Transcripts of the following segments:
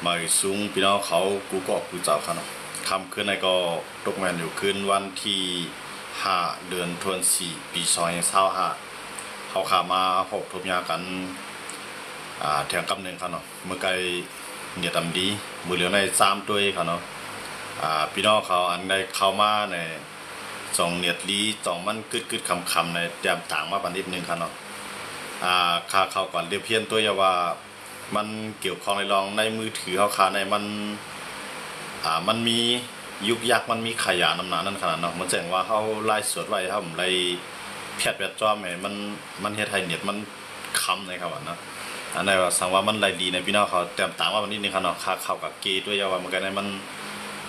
ໝາຍສູງພີ່ນ້ອງເຂົາ ກູ່ເກາະກູ່ເຈົ້າຄັນເນາະ. ຄ່ຳຄືນໃນກໍຕົກແມ່ນຢູ່ຄືນວັນທີຫ້າ ເດືອນທວນສີ່ ປີສອງພັນຊາວຫ້າ ເຮົາຂ້າມາພົບທົບຍາກັນ ອ່າ ເທື່ອກຳໜຶ່ງຄັນເນາະ. ມື້ໄກເນັດອຳດີ ມື້ຫຼຽວໃນຊາມຕົວເອງຄັນເນາະ. ອ່າ ພີ່ນ້ອງເຂົາອັນໃດເຂົ້າມາໃນ ຈອງເນັດລີ ຈອງມັນກຶດໆ ຂຳໆ ໃນແຕ້ມຕ່າງມາບັນນິດໜຶ່ງຄັນເນາະ. ອ່າ ຂ້າເຂົ້າກ່ອນລຽບຮຽນຕົວຢ່າງວ່າ ມັນກ່ຽວຂ້ອງໃນລອງໃນມືຖືເຮົາຄາໃນມັນ ອ່າ ມັນມີຍຸກຍັກ ມັນມີຂະຫຍານຳໜ້ານັ້ນຂະໜາດເນາະ. ມັນແຈ້ງວ່າເຮົາລາຍສວດໄວ້ ເຮົາໄດ້ແພັດແວດຈອມໃຫ້ມັນ ມັນເຮັດໃຫ້ເນັດມັນ ຄຳໃນຄຳວ່າເນາະ. ອັນໃດວ່າສັງວ່າມັນໄລ່ດີໃນພີ່ນ້ອງເຂົາແຕ້ມຕ່າງວ່າມັນນິດໜຶ່ງຄັນເນາະ. ຄ່າເຂົ້າກັບເກຕົວຢ່າງວ່າມັນກໍໄດ້ມັນ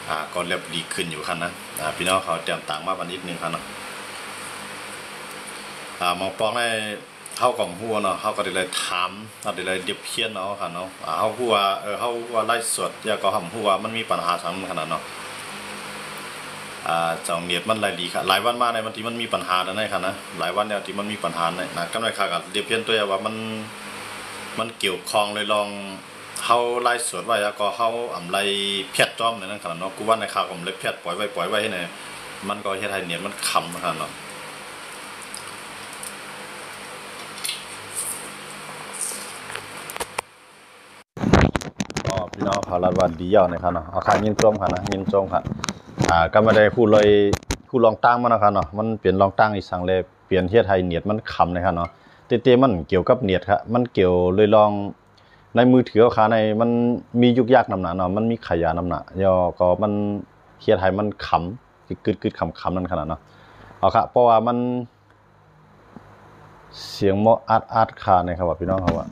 ອ່າ ກໍແລບດີຂຶ້ນຢູ່ຄັນນະ. ອ່າ ພີ່ນ້ອງເຂົາແຕ້ມຕ່າງວ່າມັນນິດໜຶ່ງຄັນເນາະ. ອ່າ ໝອງປອງໃນເຮົາກໍຮູ້ເນາະ ເຮົາກໍໄດ້ໄລ່ຖາມ ເຮົາໄດ້ໄລ່ລຽບຮຽນເອົາຄັນເນາະ. ອ່າ ເຮົາຮູ້ວ່າ ເອີ ເຮົາຮູ້ວ່າລາຍສວດ ແລ້ວກໍເຮົາຮູ້ວ່າມັນມີປັນຫາສັງນັ້ນຂະໜາດເນາະ. ອ່າ ຈອງເນັດມັນໄລ່ດີ ຫຼາຍວັນມາໃນມັນທີ່ມັນມີປັນຫາໃນຂະນະ ຫຼາຍວັນແລ້ວທີ່ມັນມີປັນຫາໃນນະ. ກັນໄວ້ຂ້າກໍລຽບຮຽນຕົວຢ່າງວ່າມັນ ມັນກ່ຽວຂ້ອງໃນລອງເຮົາລາຍສວດໄວ້ ແລ້ວກໍເຮົາອຳໄລ່ແພັດຈອມໃນນັ້ນຂະໜາດເນາະ. ກູ່ວັນໃນຂ້າກໍອຳໄລ່ແພັດ ປ່ອຍໄວ້ ປ່ອຍໄວ້ໃຫ້ໃນ ມັນກໍເຮັດໃຫ້ເນັດມັນຄຳຂະໜາດເນາະ. ກໍພີ່ນ້ອງເຂົາລັດວ່າດີແລ້ວນະຄັນເນາະ. ເອົາ ຂ້າຍິນຊົມຄັນນະ ຍິນຊົມຄັນ. ອ່າ ກໍບໍ່ໄດ້ຮູ້ເລີຍ ຮູ້ລອງຕ່າງມັນນະຄັນເນາະ ມັນເປັນລອງຕ່າງອີ່ສັງແລ ປ່ຽນເຮັດໃຫ້ເນັດມັນຄຳນະຄັນເນາະ. ແຕ່ ແຕ່ມັນກ່ຽວກັບເນັດຄະ ມັນກ່ຽວໂດຍລອງໃນມືຖືເຮົາຄາໃນ ມັນມີຍຸກຍັກນຳໜ້າເນາະ ມັນມີຂະຫຍານນຳໜ້າ ແລ້ວກໍມັນເຮັດໃຫ້ມັນຄຳ ກຶດໆ ຂຳໆ ນັ້ນຂະໜາດເນາະ. ເອົາຄະ ເພາະວ່າມັນ ສຽງໝໍອັດໆ ຄະໃນຄະວ່າພີ່ນ້ອງເຮົາວ່າ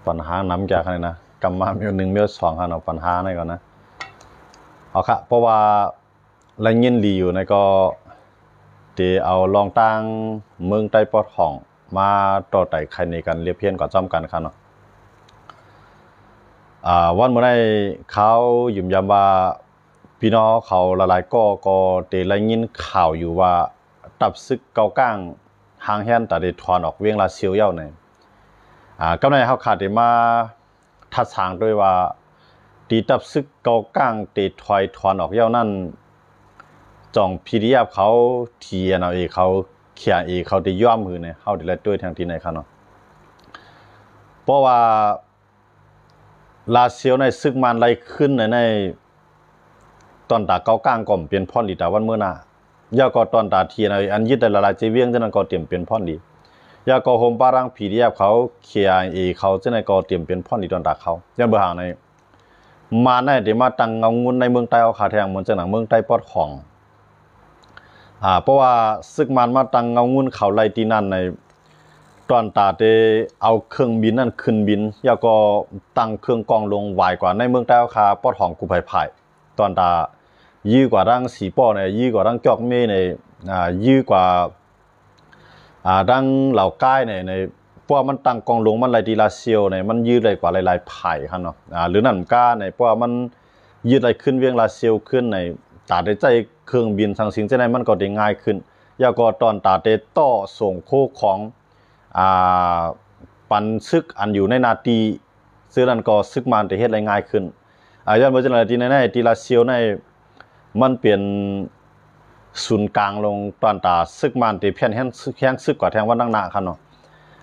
ປັນຫານຳຈາກໃນນະ ກຳມາແມວໜຶ່ງແມວສອງຫັ້ນເອົາ ປັນຫາໃນກ່ອນນະ. ເອົາຄະ ເພາະວ່າໄດ້ຍິນດີຢູ່ໃນ ກໍເຕເອົາລອງຕ່າງເມືອງໃຕ້ປອດຫ້ອງມາຕໍ່ໄຕ່ໄຂໃນການລຽບຮຽນກ່ອນພ້ອມກັນຄະເນາະ. ອ່າ ວັນມື້ໃນຂ່າວຢືນຢັນວ່າ ພີ່ນ້ອງເຮົາຫຼາຍໆກໍ ກໍໄດ້ໄດ້ຍິນຂ່າວຢູ່ວ່າ ທັບສຶກເກົ້າກ້າງ ຫ່າງແຮນຕາໄດ້ຖອນອອກວຽງລາຊຽວແລ້ວໃນ. ອ່າ ກັບໃນເຮົາຄາດໄດ້ມາທັດສາງດ້ວຍວ່າ ທີ່ທັບຊຶກເກົ້າກ້າງໄດ້ຖອຍຖອນອອກແລ້ວນັ້ນ ຈອງ ພີດີເອັຟ ເຂົາ ທີເອັນເອ ເຂົາ ເຄໄອເອ ເຂົາໄດ້ຍອມຫືໃນ ເຮົາໄດ້ລະດ້ວຍທາງທີ່ໃນຄະເນາະ. ເພາະວ່າ ລາຊຽວໃນຊຶກມານໄລ່ຂຶ້ນໃນ ໃນ ຕອນຕາເກົ້າກ້າງກໍເປັນພອນດີຕາວັນເມືອໜ້າ ແລ້ວກໍຕອນຕາທີອັນ ອັນຍຶດໄດ້ຫຼາຍໆເຈວຽງຈັ່ງນັ້ນກໍຕຽມເປັນພອນດີ ແລ້ວກໍໂຮມປະລັງ ພີດີເອັຟ ເຂົາ ເຄໄອເອ ເຂົາຈັ່ງນັ້ນກໍຕຽມເປັນພອນດີຕອນຕາເຂົາ ຍ້ອນເບິ່ງຫາງໃນ ມານໃນໄດ້ມາຕັ້ງເງົາງຸນໃນເມືອງໃຕ້ເຮົາຄາແທ້ ເໝືອນຈັ່ງໜັງເມືອງໃຕ້ປອດຂອງ ອ່າ ເພາະວ່າຊຶກມານມາຕັ້ງເງົາງຸນເຂົາໄລ່ທີ່ນັ້ນໃນ ຕອນຕາໄດ້ເອົາເຄື່ອງບິນນັ້ນຂຶ້ນບິນ ແລ້ວກໍຕັ້ງເຄື່ອງກອງຫຼວງຫວາຍກວ່າໃນເມືອງໃຕ້ເຮົາຄາ ປອດຂອງກູ່ໄພພາຍ ຕອນຕາ ຢື້ກວ່າທາງສີປໍ້ໃນ ຢື້ກວ່າທາງຈອກເມໃນ ອ່າ ຢື້ກວ່າ ອ່າ ທາງເຫຼົ່າກາຍໃນ ໃນ ເພາະວ່າມັນຕັ້ງກອງຫຼວງມັນໄລ່ທີ່ລາຊຽວໃນ ມັນຢື້ໄດ້ກວ່າຫຼາຍໆພາຍຫັ້ນເນາະ ອ່າ ຫຼືນັ້ນກາໃນ ເພາະວ່າມັນຍຶດໄດ້ຂຶ້ນວຽງລາຊຽວຂຶ້ນໃນ ຕາໄດ້ໃຊ້ເຄື່ອງບິນສັງສິງຈັ່ງໃດມັນກໍໄດ້ງ່າຍຂຶ້ນ ແລ້ວກໍຕອນຕາໄດ້ຕໍ່ສົ່ງໂຄຂອງ ອ່າ ປັນຊຶກອັນຢູ່ໃນໜ້າທີ່ ເຊິ່ງນັ້ນກໍຊຶກມານໄດ້ເຮັດໄດ້ງ່າຍຂຶ້ນ ອາ ຍ້ອນວ່າຈັ່ງໃດ ທີ່ໃນ ໃນທີ່ລາຊຽວໃນ ມັນເປັນສູນກາງລົງ ຕອນຕາຊຶກມານໄດ້ແຜ່ນແຮງຊຶກ ແຮງຊຶກກວ່າແທງວັນນັງນະຄັນເນາະ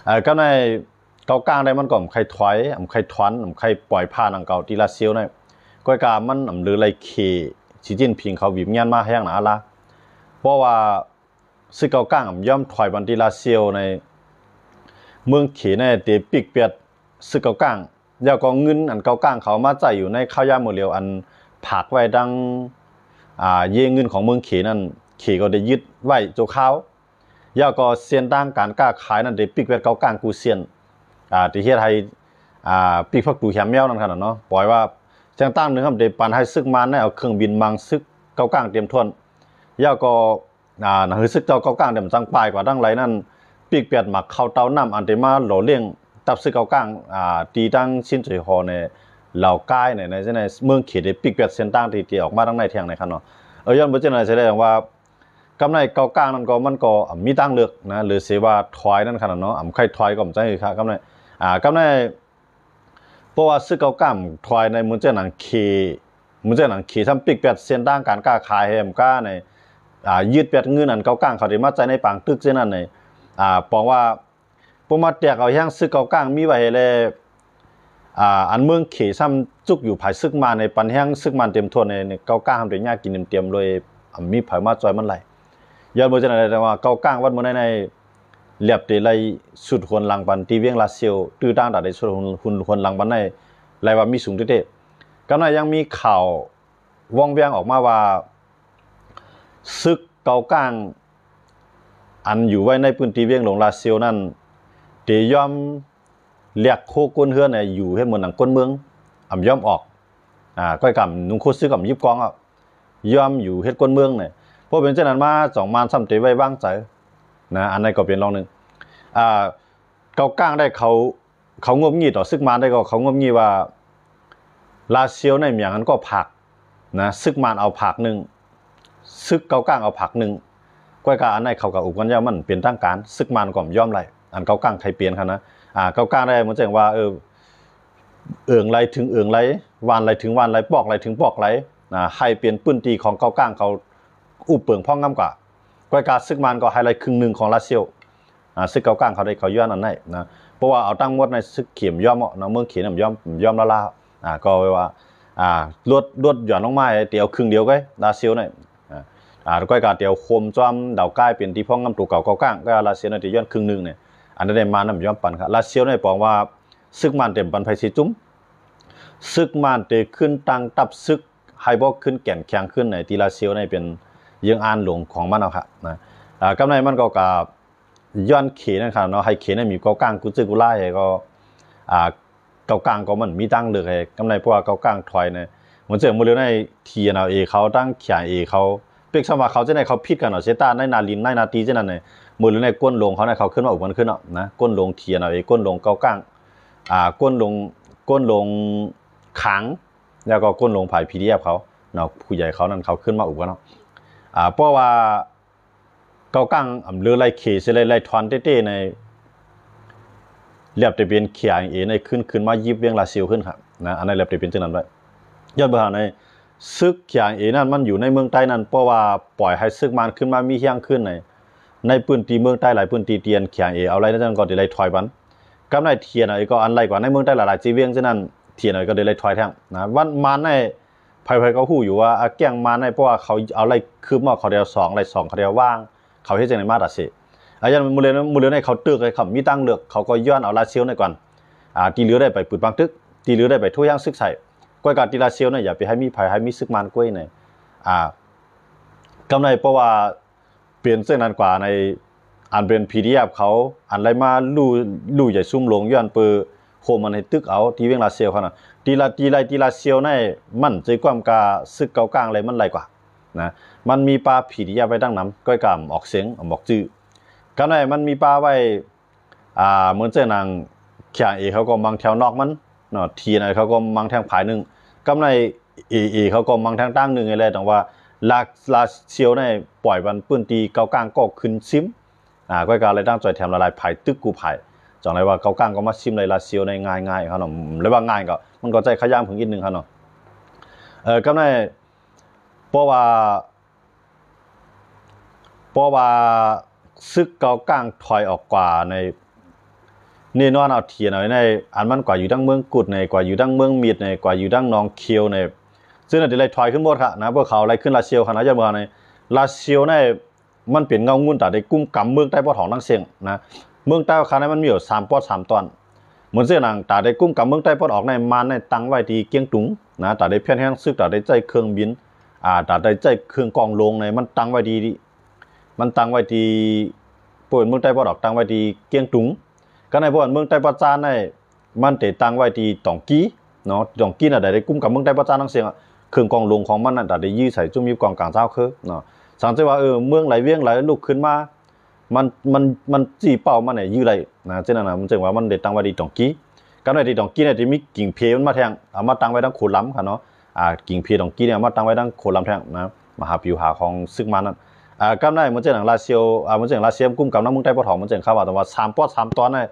ເອີ ກັບໃນເກົ້າກ້າງໃດ ມັນກໍອຳໄຄຖອຍ ອຳໄຄຖອນ ອຳໄຄປ່ອຍຜ່ານອັງເກົ່າ ທີ່ລາຊຽວໃນ ກ້ອຍກາມັນອຳເລີໄລ່ເຂ ສີຈິ້ນຜິງເຂົາບີບແງ່ນມາແຮງນະລະ ເພາະວ່າ ຊຶກເກົ້າກ້າງບໍ່ຍອມຖອຍບັນທີ່ລາຊຽວໃນ ເມືອງເຂໃນໄດ້ປິກປຽດຊຶກເກົ້າກ້າງ ແລ້ວກໍເງິນອັນເກົ້າກ້າງເຂົາມາໃຊ້ຢູ່ໃນຄາວຍາມມື້ຫຼຽວ ອັນຝາກໄວ້ດັ່ງ ອ່າ ເຢເງິນຂອງເມືອງເຂນັ້ນ ເຂກໍໄດ້ຍຶດໄວ້ຊົ່ວຄາວ ແລ້ວກໍເສັ້ນທາງການຄ້າຂາຍນັ້ນໄດ້ປິກປຽດເກົ້າກ້າງກູເຊນ ອ່າ ທີ່ເຮັດໃຫ້ ອ່າ ປິກພັກຕູແຫມແມວນັ້ນຂະໜາດເນາະ ປ່ອຍວ່າ ແຕ່ງຕັ້ງໜຶ່ງ ໄດ້ປັນໃຫ້ຊຶກມານໃນເອົາເຄື່ອງບິນມັງຊຶກເກົ້າກ້າງຕຽມຖ້ວນ ແລ້ວກໍ ອ່າ ໜັງສືຊຶກເຈົ້າເກົ້າກ້າງໄດ້ມາຈັ່ງປາຍກວ່າດັ່ງໄລນັ້ນ ປິກປຽດໝາກເຂົ້າເຕົ້ານ້ຳ ອັນໄດ້ມາຫຼໍ່ລ້ຽງທັບຊຶກເກົ້າກ້າງ ອ່າ ທີ່ຕັ້ງຊິນໂຈຍຫໍໃນ ເຫຼົ່າກາຍໃນ ໃນ ໃນເມືອງເຂດ ໄດ້ປິກປຽດເສັ້ນທາງທີ່ ທີ່ອອກມາທາງໃນແທ່ງໃນຄັນເນາະ ເອີ ຍ້ອນບໍ່ເຊັ່ນນັ້ນ ສະແດງວ່າ ກຳໃນເກົາກາງນັ້ນກໍ ມັນກໍມີທາງເລືອກນະ ຫຼືເສວ່າຖອຍນັ້ນຂະໜາດເນາະ ອຳໄຄຖອຍກໍບໍ່ຈັກຄືກະ ກຳໃນ ອາ ກຳໃນ ເພາະວ່າຊຶກເກົາກາງຖອຍໃນ ເໝືອນຈັ່ງໜັງເຂ ເໝືອນຈັ່ງໜັງເຂທຳປິກແປດເສັ້ນທາງການຄ້າຂາຍແຮມກາໃນ ອາ ຍືດແປດເງິນ ອັນເກົາກາງເຂົາໄດ້ມາໃສ່ໃນປາງຕຶກເຊັ່ນນັ້ນໃນ ອາ ປອງວ່າ ພວກມາແຕກເອົາແຮງຊຶກເກົາກາງມີໄວ້ແລ້ວ ອາ ອັນເມືອງເຂຊ້ຳຈຸກຢູ່ພາຍຊຶກມານໃນ ປັນແຮງຊຶກມານເຕັມຖ້ວນໃນ ເກົາກາງທຳໄດ້ຍາກກິນເຕັມໆ ໂດຍ ອາ ມີໃຜມາຊ່ອຍມັນໄຫຼ ຍ້ອນບໍ່ຈັ່ງໃດ ແຕ່ວ່າເກົາກາງວັດມື້ໃນໃນ ແລບເຕໄລສຸດຫົນຫຼັງປັນທີ່ວຽງລາຊຽວ ຕື້ຕ່າງຕາໄດ້ສຸດຫົນ ຫົນ ຫົນຫຼັງປັນໃນ ໄລວ່າມີສູງເຕໆ. ກຳໃນຍັງມີຂ່າວວ່ອງແວງອອກມາວ່າ ຊຶກເກົາກາງ ອັນຢູ່ໄວ້ໃນພື້ນທີ່ວຽງຫຼວງລາຊຽວນັ້ນ ເຕຍອມແລກໂຄກົ້ນເຮືອນໃນ ຢູ່ເຮັດເໝືອນໜັງກົ້ນເມືອງ ອຳຍອມອອກ ອາ ກ້ອຍກຳນຸ່ງໂຄຊຶກ ອຳຢິບກອງ ອາ ຍອມຢູ່ເຮັດກົ້ນເມືອງນີ້ ເພາະເປັນເຊັ່ນນັ້ນມາ ຈອງມານຊ້ຳເຕໄວ້ວາງໃຈນະ ອັນນັ້ນກໍເປັນລອງໜຶ່ງ ອາ ເກົາກາງໄດ້ເຂົາ ເຂົາງົບງີ່ຕໍ່ຊຶກມານໄດ້ ກໍເຂົາງົບງີ່ວ່າ ລາຊຽວໃນຫຍັງຫັ້ນກໍພາກນະ ຊຶກມານເອົາພາກໜຶ່ງ ຊຶກເກົາກາງເອົາພາກໜຶ່ງ ກ້ອຍກະອັນນັ້ນເຂົາກໍອຸບກັນແລ້ວ ມັນເປັນທາງການ ຊຶກມານກໍບໍ່ຍອມໄດ້ ອັນເກົາກາງໄຄເປນຫັ້ນນະ ອາ ເກົາກາງໄດ້ ເໝືອນຈັ່ງວ່າ ເອີ ເອີງໄລເຖິງເອີງໄລ ຫວ່ານໄລເຖິງຫວ່ານໄລ ປອກໄລເຖິງປອກໄລ ອາ ໃຫ້ເປັນພື້ນທີ່ຂອງເກົາກາງເຂົາອຸບເປິງພອງງາມກວ່າ ກ້ອຍກະຊຶກມານກໍໃຫ້ໄລຄຶ່ງໜຶ່ງຂອງລາຊຽວ ອາ ຊຶກເກົາກາງເຂົາໄດ້ ເຂົາຢ້ານອັນໃດນະ ເພາະວ່າເອົາຕັ້ງໝົດໃນຊຶກເຂມຍອມເນາະ ເມືອງເຂນະຍອມ ຍອມລະລາ ອາ ກໍວ່າ ອາ ລົດ ລົດຢ່ອນລົງມາໃຫ້ເຕເອົາຄຶ່ງດຽວໄກ ລາຊຽວໃນ ອາ ອາ ກ້ອຍກະເຕເອົາໂຄມຈ້ອມດາວກາຍເປັນທີ່ພອງງາມໂຕເກົ່າເກົາກາງ ກໍລາຊຽວໃນເຕຍ້ອນຄຶ່ງໜຶ່ງໃນ ອັນໃດມານຳຍອມປັນ ລາຊຽວໃນປອງວ່າ ຊຶກມານເຕັມປັນໄພຊິຈຸ່ມ ຊຶກມານເຕຂຶ້ນຕັ້ງທັບຊຶກ ໃຫ້ບໍ່ຂຶ້ນແກ່ນແຂງຂຶ້ນໃນ ທີ່ລາຊຽວໃນເປັນເຍືອງອ່ານຫຼວງຂອງມັນເອົາຄະນະ ອາ ກຳໃນມັນກໍກະ ຍ້ອນເຂນັ້ນຂະເນາະ ໃຫ້ເຂນັ້ນມີເກົາກາງກຸຈຶກກຸຫຼາຍ ໃຫ້ກໍ ອາ ເກົາກາງກໍມັນມີທາງເລືອກໃຫ້ ກຳໃນເພາະວ່າເກົາກາງຖອຍໃນ ເໝືອນເຊິ່ງມື້ເລີວໃນ ທີເອັນແອລເອ ເຂົາ ທັງ ເຄໄອເອ ເຂົາ ເປັກຊຳວ່າເຂົາຈັ່ງໃດ ເຂົາຜິດກັນເນາະ ເສຍຕາໃນນາລິນ ໃນນາຕີຈັ່ງນັ້ນໃນ ມື້ເລີວໃນກົນຫຼົງເຂົາໃນ ເຂົາຂຶ້ນມາອຸບກັນຂຶ້ນເນາະນະ ກົນຫຼົງ ທີເອັນແອລເອ ກົນຫຼົງເກົາກາງ ອາ ກົນຫຼົງ ກົນຫຼົງຂາງ ແລ້ວກໍກົນຫຼົງຝ່າຍ ພີດີເອັຟ ເຂົາເນາະ ຜູ້ໃຫຍ່ເຂົານັ້ນ ເຂົາຂຶ້ນມາອຸບກັນເນາະ ອາ ເພາະວ່າ ເກົາກາງອຳເລີໄລ່ເຂເສຍ ໄລ່ ໄລ່ຖອນເຕ້ໆ ໃນ ແລບແຕ່ເປັນ ເຄໄອເອ ໃນ ຂຶ້ນ ຂຶ້ນມາຍຶບວຽງລາຊຽວຂຶ້ນ ນະ ອັນນັ້ນແລບແຕ່ເປັນຈັ່ງນັ້ນໄວ້ ຍ້ອນເບິ່ງໃນ ຊຶກ ເຄໄອເອ ນັ້ນ ມັນຢູ່ໃນເມືອງໃຕ້ນັ້ນ ເພາະວ່າປ່ອຍໃຫ້ຊຶກມານຂຶ້ນມາມີແຮງຂຶ້ນໃນ ໃນພື້ນທີ່ເມືອງໃຕ້ຫຼາຍພື້ນທີ່ ທີ່ ເຄໄອເອ ເອົາໄລ່ນັ້ນ ກໍໄດ້ໄລ່ຖອຍມັນ ກັບໃນ ທີເອັນແອລເອ ກໍອັນໄລ່ກວ່າໃນເມືອງໃຕ້ຫຼາຍໆ ທີ່ວຽງ ສະນັ້ນ ທີເອັນແອລເອ ກໍໄດ້ໄລ່ຖອຍແທ້ນະ ວັນມານໃນ ໃຜໆກໍຮູ້ຢູ່ວ່າ ອາ ແກ້ງມານໃນ ເພາະວ່າເຂົາເອົາໄລ່ຄືບມາ ເຂົາໄດ້ເອົາສອງໄລ່ສອງ ເຂົາໄດ້ເອົາວາງ ເຂົາເຮັດຈັ່ງໃດມາຕາເສ ອາ ຢ່າງມື້ເລີວ ມື້ເລີວໃນເຂົາຕຶກໃຫ້ເຂົາມີທາງເລືອກ ເຂົາກໍຍ້ອນເອົາລາຊຽວໃນກ່ອນ ອາ ທີ່ເຫຼືອໄດ້ໄປປຶດບັງຕຶກ ທີ່ເຫຼືອໄດ້ໄປໂທຫາຊຶກໃສ່ ກ້ອຍກະຕິລາຊຽວໃນ ຢ່າໄປໃຫ້ມີໃຜ ໃຫ້ມີຊຶກມານກ້ວຍໃນ ອາ ກຳໃນ ເພາະວ່າ ເປັນເຊັ່ນນັ້ນກວ່າໃນ ອັນເປັນ ພີດີເອັຟ ເຂົາ ອັນໄລ່ມາ ລູ ລູໃຫຍ່ຊຸມຫຼວງ ຍ້ອນເປີໂຮມມັນໃຫ້ຕຶກເອົາ ທີ່ວຽງລາຊຽວເຂົານະ ທີ່ລາ ທີ່ໄລ່ ທີ່ລາຊຽວໃນ ມັນໃຈກວາມກະຊຶກເກົາກາງໄລ່ມັນໄລ່ກວ່ານະ ມັນມີປາ ພີດີເອັຟ ໄວ້ຕັ້ງນຳ ກ້ອຍກະອອກສຽງ ອອກຈື່ ກຳໃນ ມັນມີປາໄວ້ ອ່າ ເໝືອນເຊັ່ນນາງ ເຄໄອເອ ເຂົາກໍມັງແຖວນອກມັນເນາະ ທີເອັນເອ ເຂົາກໍມັງແທງຝ່າຍໜຶ່ງ ກຳໃນ ເອເອ ເຂົາກໍມັງແທງຕ່າງໜຶ່ງນີ້ແຫຼະ ຈັ່ງວ່າ ລາ ລາຊຽວໃນປ່ອຍບັນພື້ນທີ່ເກົາກາງກໍຂຶ້ນຊິມ ອາ ກ້ອຍກະເລີຍຕ້ອງຊ່ອຍແຖມຫຼາຍໆ ຝ່າຍຕຶກກູ້ຝ່າຍ ຈັ່ງໄດ້ວ່າເກົາກາງກໍມາຊິມໄດ້ລາຊຽວໃນງ່າຍໆ ເຮົາເນາະ ເລີຍວ່າງ່າຍກໍ ມັນກໍໃຊ້ຂະຫຍາມເພິ່ນອີກໜຶ່ງເຮົາເນາະ ເອີ ກຳໃນ ເພາະວ່າ ເພາະວ່າຊຶກເກົາກາງຖອຍອອກກວ່າໃນ ແນ່ນອນເອົາ ທີເອັນເອ ໃນ ອັນມັນກວ່າຢູ່ທາງເມືອງກຸດໃນ ກວ່າຢູ່ທາງເມືອງມິດໃນ ກວ່າຢູ່ທາງໜອງຂຽວໃນ ເຊິ່ງນັ້ນໄດ້ໄລ່ຖອຍຂຶ້ນໝົດຄະນະ ພວກເຂົາໄລ່ຂຶ້ນລາຊຽວຄະນະ ຍ້ອນວ່າໃນລາຊຽວໃນ ມັນເປັນເງົາງຸ່ນຕາໄດ້ກຸມກຳເມືອງໃຕ້ປອດຫອງທັງເຊິ່ງນະ ເມືອງໃຕ້ຄະນະ ມັນມີຢູ່ສາມປອດສາມຕອນ ເໝືອນເຊັ່ນນາງ ຕາໄດ້ກຸມກຳເມືອງໃຕ້ປອດອອກໃນ ມານໃນຕັ້ງໄວ້ທີ່ກຽງຕຸງນະ ຕາໄດ້ພຽນແຮງຊຶກ ຕາໄດ້ໃຊ້ເຄື່ອງບິນ ອາ ຕາໄດ້ໃຊ້ເຄື່ອງກອງຫຼວງໃນ ມັນຕັ້ງໄວ້ທີ່ ມັນຕັ້ງໄວ້ທີ່ ພວກເມືອງໃຕ້ປອດອອກຕັ້ງໄວ້ທີ່ກຽງຕຸງ ກະໃນພວກເມືອງໃຕ້ປາດຈານໃນ ມັນໄດ້ຕັ້ງໄວ້ທີ່ຕອງກີເນາະ ຕອງກີນະ ໄດ້ ໄດ້ກຸມກຳເມືອງໃຕ້ປາດຈານທັງເຊິ່ງ ເຄື່ອງກອງຫຼວງຂອງມັນນະ ໄດ້ຢື້ໃສ່ຈຸ້ມຢູ່ກອງກາງເຈົ້າຄືເນາະ ສັງເກດວ່າ ເອີ ເມືອງໃດວຽງໃດລຸກຂຶ້ນມາ ມັນ ມັນ ມັນຊີ້ເປົ້າມັນໃຫ້ຢື້ໄດ້ນະ ເຊັ່ນນັ້ນນະ ມັນຈຶ່ງວ່າມັນໄດ້ຕັ້ງໄວ້ທີ່ຕອງກີ ກຳໃນທີ່ຕອງກີນະ ທີ່ມີກິ່ງເພມັນມາແທງ ເອົາມາຕັ້ງໄວ້ທາງໂຄລຳຄະເນາະ ອາ ກິ່ງເພຕອງກີນະ ເອົາມາຕັ້ງໄວ້ທາງໂຄລຳແທງນະ ມະຫາປິວຫາຂອງຊຶກມານນັ້ນ ອ່າ ກຳໄດ້ ເໝືອນຈັ່ງຫຍັງ ລາຊຽວ ອ່າ ເໝືອນຈັ່ງຫຍັງ ລາຊຽວກຸມກຳນຳເມືອງໄຕ້ປະຖອມ ເໝືອນຈັ່ງຫຍັງ ຄຳວ່າ ແຕ່ວ່າສາມປອດສາມຕອນນະ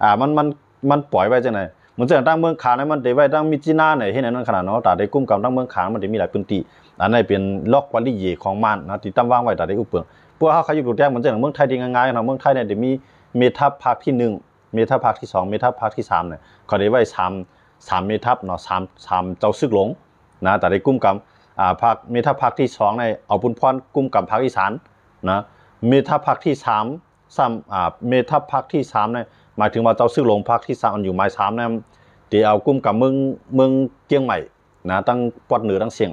ອ່າ ມັນ ມັນ ມັນປ່ອຍໄວ້ຈັ່ງໃດ ເໝືອນຈັ່ງຫຍັງ ທາງເມືອງຂາງນະ ມັນໄດ້ໄວ້ທາງມິດຈິນານະ ເຮັດແນວນັ້ນຂະໜາດເນາະ ຕາໄດ້ກຸມກຳທາງເມືອງຂາງ ມັນໄດ້ມີຫຼາຍພື້ນທີ່ ອັນນັ້ນເປັນລັອກປະລິເຍຂອງມານນະ ທີ່ຕຳວາງໄວ້ ຕາໄດ້ອຸເບິ່ງ. ພວກເຮົາ ໃຜຢາກຮູ້ແຈ້ງ ເໝືອນຈັ່ງເມືອງໄທ ທີ່ງ່າຍໆເນາະ ເມືອງໄທນີ້ໄດ້ມີແມ່ທັບພາກທີໜຶ່ງ ແມ່ທັບພາກທີສອງ ແມ່ທັບພາກທີສາມນີ້ ເຂົາໄດ້ໄວ້ສາມ ສາມແມ່ທັບເນາະ ສາມ ສາມເຈົ້າຊຶກຫຼວງນະ ຕາໄດ້ກຸມກຳ ອ່າ ພາກ ແມ່ທັບພາກທີສອງນີ້ ເອົາບຸນພອນກຸມກຳພາກອີສານນະ ແມ່ທັບພາກທີສາມ ຊ້ຳ ອ່າ ແມ່ທັບພາກທີສາມນີ້ ໝາຍເຖິງວ່າເຈົ້າຊຶກຫຼວງພາກທີສາມ ອັນຢູ່ໝາຍສາມນັ້ນ ທີ່ເອົາກຸມກຳເມືອງ ເມືອງກຽງໃໝ່ນະ ທັງປອດເໜືອທັງຊຽງ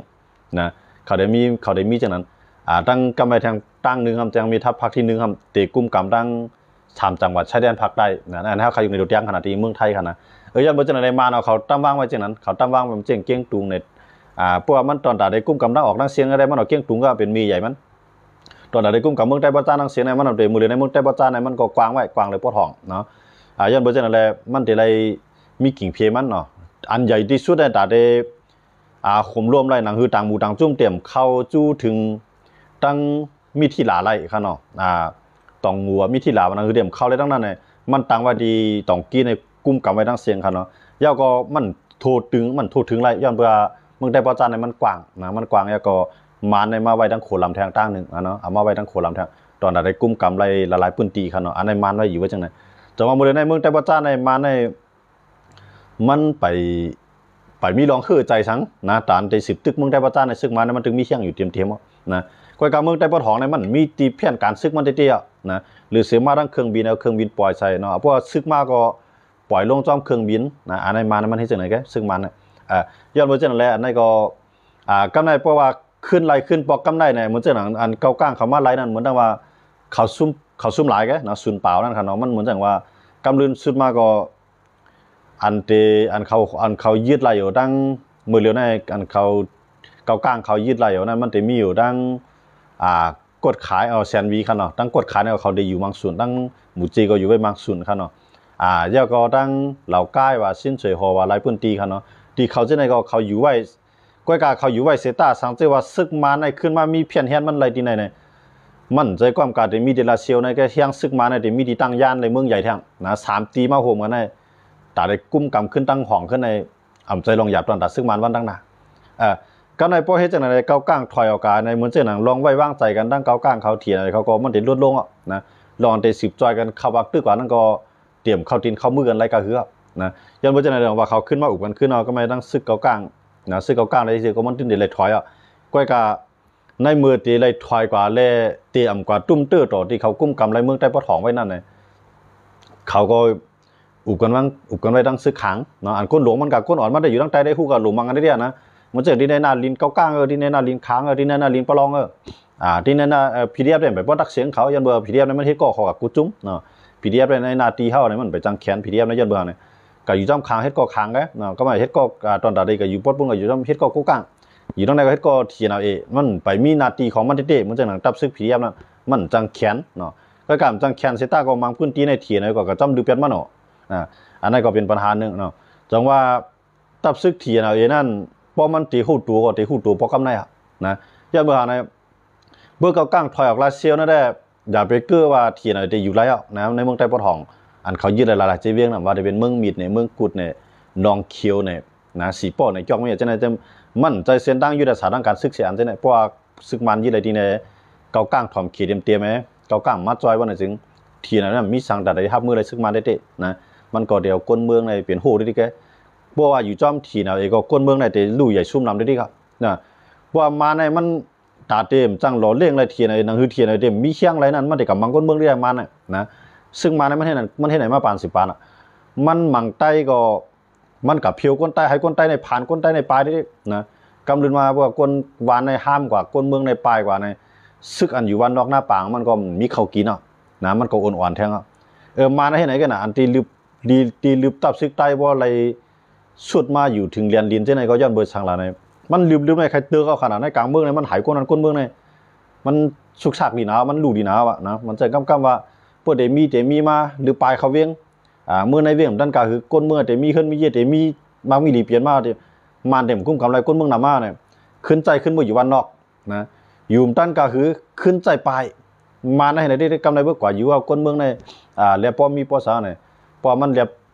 ນະ ເຂົາໄດ້ມີ ເຂົາໄດ້ມີຈັ່ງນັ້ນ ອ່າ ທັງກຳໄວ້ທາງຕ່າງໜຶ່ງ ທາງແມທັບພາກທີໜຶ່ງ ທີ່ກຸມກຳທັງສາມຈັງຫວັດຊາຍແດນພາກໃຕ້ນະ ອັນນັ້ນເຮົາຂະຫຍຸກໃນຕົວຢ່າງຂະໜາດທີ່ເມືອງໄທຂະນະ ເອີ ຍ້ອນບໍ່ຈັ່ງໃດ ມານເນາະ ເຂົາຕຳວາງໄວ້ຈັ່ງນັ້ນ ເຂົາຕຳວາງໄວ້ເຊັ່ນກຽງຕຸງນີ້ ອ່າ ເພາະວ່າມັນຕອນຕາໄດ້ກຸມກຳທາງອອກທາງຊຽງໄດ້ ມັນເອົາກຽງຕຸງກໍເປັນແມ່ໃຫຍ່ມັນ ຕອນໃດໄດ້ກຸມກຳເມືອງໃຕ້ປະຈານທາງຊຽງໃນ ມັນເອົາແຕ່ມື້ເລີຍໃນເມືອງໃຕ້ປະຈານໃນ ມັນກໍກວ້າງໄວ້ ກວ້າງເລີຍປອດຫ້ອງເນາະ ອາ ຍ້ອນເປັນຈັ່ງນັ້ນແຫຼະ ມັນເດໄລມີກິ່ງເພມັນເນາະ ອັນໃຫຍ່ທີ່ສຸດໃນຕາເດ ອາ ໂຮມລວມໄລ ໜັງຮືຕ່າງໝູ່ຕ່າງຈຸ້ມເຕັມເຂົ້າຈູ້ເຖິງຕັ້ງມິທິລາໄລຄັນເນາະ ອາ ຕອງງົວ ມິທິລາ ໜັງຮືເຕັມເຂົ້າໄລ ທັງນັ້ນ ມັນຕັ້ງໄວ້ທີ່ຕອງກີ້ໃນ ກຸມກຳໄວ້ທັງຊຽງຄັນເນາະ ແລ້ວກໍມັນໂທເຖິງ ມັນໂທເຖິງໄລ ຍ້ອນເພື່ອເມືອງໃຕ້ປະຈານໃນມັນກວ້າງນະ ມັນກວ້າງ ແລ້ວກໍມານໃນມາໄວ້ທັງໂຂລຳແທງຕ່າງໜຶ່ງອະເນາະ ເອົາມາໄວ້ທັງໂຂລຳແທງ ຕອນນັ້ນໄດ້ກຸມກຳໄລຫຼາຍໆພື້ນທີ່ຄັນເນາະ ອັນໃນມານໄວ້ຢູ່ໄວ້ຈັ່ງໃດ ແຕ່ວ່າມື້ໃນເມືອງໃຕ້ປະຈານໃນມານໃນ ມັນໄປ ໄປມີລອງເຮີໃຈສັງນະ ຕານໄດ້ສືບຕຶກເມືອງໃຕ້ປະຈານໃນ ຊຶກມານໃນມັນຈຶ່ງມີຮຽງຢູ່ເຕັມເຕັມນະ ກ້ອຍກາເມືອງໃຕ້ປະຖອງໃນມັນມີທີ່ແຜນການຊຶກມັນເຕະໆນະ ຫຼືເສືອມາທັງເຄື່ອງບິນ ເອົາເຄື່ອງບິນປ່ອຍໃສ່ເນາະ ເພາະວ່າຊຶກມາກໍ ປ່ອຍລົງຈອມເຄື່ອງບິນນະ ອັນໃນມານມັນເຮັດຈັ່ງໃດແກ ຊຶກມານນະ ເອີ ຍ້ອນວ່າຈັ່ງນັ້ນແຫຼະ ອັນໃນກໍ ອ່າ ກຳໄດ້ ເພາະວ່າຂຶ້ນໄລ່ຂຶ້ນປອກກຳໄດ້ນະ ເໝືອນຈັ່ງນັ້ນ ອັນເກົ່າກ້າງເຂົ້າມາໄລ່ນັ້ນ ເໝືອນຈັ່ງວ່າເຂົາຊຸມ ເຂົາຊຸມຫຼາຍແກເນາະ ສູນເປົ່ານັ້ນຄັນເນາະ ມັນເໝືອນຈັ່ງວ່າກຳລື່ນສຸດມາກໍ ອັນເຕ ອັນເຂົາ ອັນເຂົາຍຶດໄລ່ຢູ່ຕັ້ງມື້ລຽວໃນ ອັນເຂົາ ເກົ່າກ້າງເຂົາຍຶດໄລ່ຢູ່ນັ້ນ ມັນເຕມີຢູ່ຕັ້ງ ອ່າ ກົດຂາຍ ເອົາ ແຊນວີຄັນເນາະ ຕັ້ງກົດຂາຍເນາະ ເຂົາໄດ້ຢູ່ມັງຊຸນ ຕັ້ງໝູເຈກໍຢູ່ໄວ້ມັງຊຸນຄັນເນາະ ອ່າ ແລ້ວກໍຕັ້ງເຫຼົ່າກ້າຍວ່າ ຊິນສວຍຫໍວ່າ ຫຼາຍພື້ນທີ່ຄັນເນາະ ທີ່ເຂົາຈັ່ງໃດກໍເຂົາຢູ່ໄວ້ ກ້ອຍກາເຂົາຢູ່ໄວ້ເສຍຕາ ສັງເກດວ່າຊຶກມານໃນຂຶ້ນມາມີແຜນແຮນມັນໄລ່ທີ່ໃນໃນ ມັນໃຈຄວາມກາເດມີເດລາຊຽວໃນ ແກ່ຮຽງຊຶກມານໃນເດມີທີ່ຕັ້ງຢ້ານໃນເມືອງໃຫຍ່ແທ້ນະ ສາມຕີມາໂຮມກັນໃນ ຕາໄດ້ກຸມກຳຂຶ້ນຕັ້ງຫ້ອງຂຶ້ນໃນ ອຳໃຈລອງຫຍາບຕອນຕາຊຶກມານວັນຕັ້ງໜ້າ ເອີ ກໍໃນພໍເຮັດຈັ່ງໃດ ເກົ່າກ້າງຖອຍອອກກາໃນ ເໝືອນເຊັ່ນນັ້ນ ລອງໄວ້ວາງໃຈກັນ ທັງເກົ່າກ້າງເຂົາ ທີເອັນເອັນ ເຂົາກໍມັນໄດ້ຫຼຸດລົງອະນະ ລອງໄດ້ສືບຊ່ອຍກັນເຂົ້າບັກຕຶກກວ່ານັ້ນກໍ ຕຽມເຂົ້າຕີນເຂົ້າມືກັນໄລ່ກະເຮືອນະ ຍ້ອນບໍ່ຈັ່ງໃດ ວ່າເຂົາຂຶ້ນມາອຸບກັນຄືນເນາະ ກໍແມ່ນທັງຊຶກເກົ່າກ້າງນະ ຊຶກເກົ່າກ້າງໄດ້ຊິກໍມັນຈຶ່ງໄດ້ໄລ່ຖອຍອະ ກ້ອຍກະໃນເມື່ອທີ່ໄລ່ຖອຍກວ່າແລ້ວ ເຕອຳກວ່າຕຸ້ມເຕີ່ຕໍ່ທີ່ເຂົາກຸມກຳໄລ່ເມືອງໃຕ້ປະຖອງໄວ້ນັ້ນນະ ເຂົາກໍ ອຸບກັນວາງ ອຸບກັນໄວ້ທັງຊຶກຂາງເນາະ ອັນຄົນຫຼວງມັນກະ ຄົນອ່ອນມັນໄດ້ຢູ່ທາງໃຕ້ໄດ້ ຮູ້ກະຫຼວງມັນກັນໄດ້ດຽວນະ ມັນຈະທີ່ໃນໜ້າລິນເກົ່າກ້າງ ເອີ ທີ່ໃນໜ້າລິນຂາງ ເອີ ທີ່ໃນໜ້າລິນປະລອງ ເອີ ອ່າ ທີ່ໃນໜ້າ ເອີ ພີດີເອັຟ ໄດ້ໄປບໍ່ຕັກສຽງເຂົາ ຢ້ອນວ່າພີດີເອັຟ ນັ້ນມັນເຮັດກໍເຂົາກັບກູຈຸມເນາະ ພີດີເອັຟ ໃນໜ້າທີ່ເຮົານີ້ມັນໄປຈັງແຂນ ພີດີເອັຟ ໃນຍ້ອນເບິ່ງນີ້ ກະຢູ່ຈອມຂາງ ເຮັດກໍຂາງກະເນາະ ກໍມາເຮັດກໍ ອ່າ ຕອນຕາໄດ້ກະຢູ່ປອດປຸ້ນ ກະຢູ່ເຮັດກໍໂກກາງ ຢູ່ທາງໃດກໍເຮັດກໍ ທີເອັນແອລເອ ມັນໄປມີໜ້າທີ່ຂອງມັນເດ້ ມັນຈັ່ງນັ້ນ ຕັບຊຶກ ພີດີເອັຟ ນັ້ນ ມັນຈັງແຂນເນາະ ກໍກາມຈັງແຂນເສຍຕາກໍມັງພື້ນທີ່ໃນ ທີເອັນແອລເອ ກໍ ກໍຈຳດືແປດມາເນາະ ອ່າ ອັນນັ້ນກໍເປັນບັນຫາໜຶ່ງເນາະ ຈັ່ງວ່າ ຕັບຊຶກ ທີເອັນແອລເອ ນັ້ນ ພໍມັນເຕຮູ້ຕົວກໍເຕຮູ້ຕົວພໍກຳໄດ້ອະນະ ຢ່າເບິ່ງຫາໃນ ເບິ່ງເກົ່າກ້າງຖອຍອອກລາຊຽວນັ້ນແຫຼະ ຢ່າໄປເກີວ່າ ທີເອັນແອລເອ ເຕຢູ່ໄລອະນະ ໃນເມືອງໃຕ້ປະຖອງ ອັນເຂົາຍຶດໄດ້ຫຼາຍໆເຈວຽງນະ ວ່າຈະເປັນເມືອງມິດນີ້ ເມືອງກຸດນີ້ ໜອງຂຽວນີ້ນະ ສີປໍ້ນີ້ ຈອກມີຈັ່ງໃດ ແຕ່ມັນໃຈເສັ້ນທາງຍຸດທະສາດທາງການຊຶກເສຍອັນຈັ່ງໃດ ເພາະວ່າຊຶກມານຍຶດໄດ້ທີ່ໃນ ເກົ່າກ້າງຖອມເຂດເຕັມໆ ເກົ່າກ້າງມາຈ່ອຍວ່ານັ້ນຈຶ່ງ ທີເອັນແອລເອ ນັ້ນມີສັງຕາໄດ້ຮັບມືໄດ້ຊຶກມາໄດ້ເຕະນະ ມັນກໍດຽວຄົນເມືອງໃນເປັນໂຫດເດ້ແກ ເພາະວ່າຢູ່ຈອມ ທີເອັນແອລເອ ກໍຄົນເມືອງໃນເຕະຮູ້ໃຫຍ່ຊຸມນຳໄດ້ເດ້ຄັບນະ ເພາະວ່າມາໃນມັນ ຕາເຕມຈັ່ງຫຼໍ່ເລັ່ງໄລທຽນໄອໜັງສືທຽນໄອເຕມມີຄຽງໄລນັ້ນ ມັນໄດ້ກຳບັງຄົນເມືອງໄດ້ມານະ ນະ ຊຶ່ງມານະ ມັນເຮັດ ມັນເຮັດໃຫ້ມາປານສິບປານນະ ມັນມັງໃຕ້ກໍ ມັນກະພຽວຄົນໃຕ້ ໃຫ້ຄົນໃຕ້ໃນຜ່ານ ຄົນໃຕ້ໃນປາຍເດ້ ນະ ກຳລືນມາພວກຄົນຫວານໃນຫ້າມກວ່າ ຄົນເມືອງໃນປາຍກວ່າໃນ ຊຶກອັນຢູ່ບ້ານນອກນາປາງ ມັນກໍມີເຂົ້າກິນເນາະ ນະ ມັນກໍອ່ອນໆແທ້ງ ເອີ ມານະ ເຮັດໃດກັນນະ ອັນທີ່ລຶບ ທີ່ລຶບຕັບຊຶກໃຕ້ບໍ່ໄລ ສຸດມາຢູ່ເຖິງແດນດິນຈັ່ງໃດກໍຍ້ອນເບີດສັງຫຼາຍໃນ ມັນລຶບໆໃນໃຄເຕີກເອົາຂະໜາດໃນກາງເມືອງໃນ ມັນຫາຍຄົນນັ້ນຄົນເມືອງໃນ ມັນຊຸກຊາກດີໜາວ ມັນຫຼູດີໜາວອະນະ ມັນໃຈກຳກຳວ່າ ເພິ່ນໄດ້ມີແຕ່ມີມາ ຫຼືປາຍເຂົ້າວຽງ ອ່າ ເມືອງໃນວຽງນັ້ນກະຄືຄົນເມືອງແຕ່ມີເຮືອນມີເຍແຕ່ມີໝາກມີຫຼີປ່ຽນມາ ແຕ່ມານແຕ່ກຸມກຳໄລຄົນເມືອງນຳມານີ້ ຂຶ້ນໃຈຂຶ້ນເມືອຢູ່ບ້ານນອກ ນະ ຢູ່ນຳກັນກໍຄືຂຶ້ນໃສ່ປ້າຍ ມາໃນໃນທີ່ກຳໄດ້ເບີກວ່າຢູ່ວ່າຄົນເມືອງໃນ ອ່າ ແລະ ພໍມີພໍສາໃນ ເພາະມັນແລບ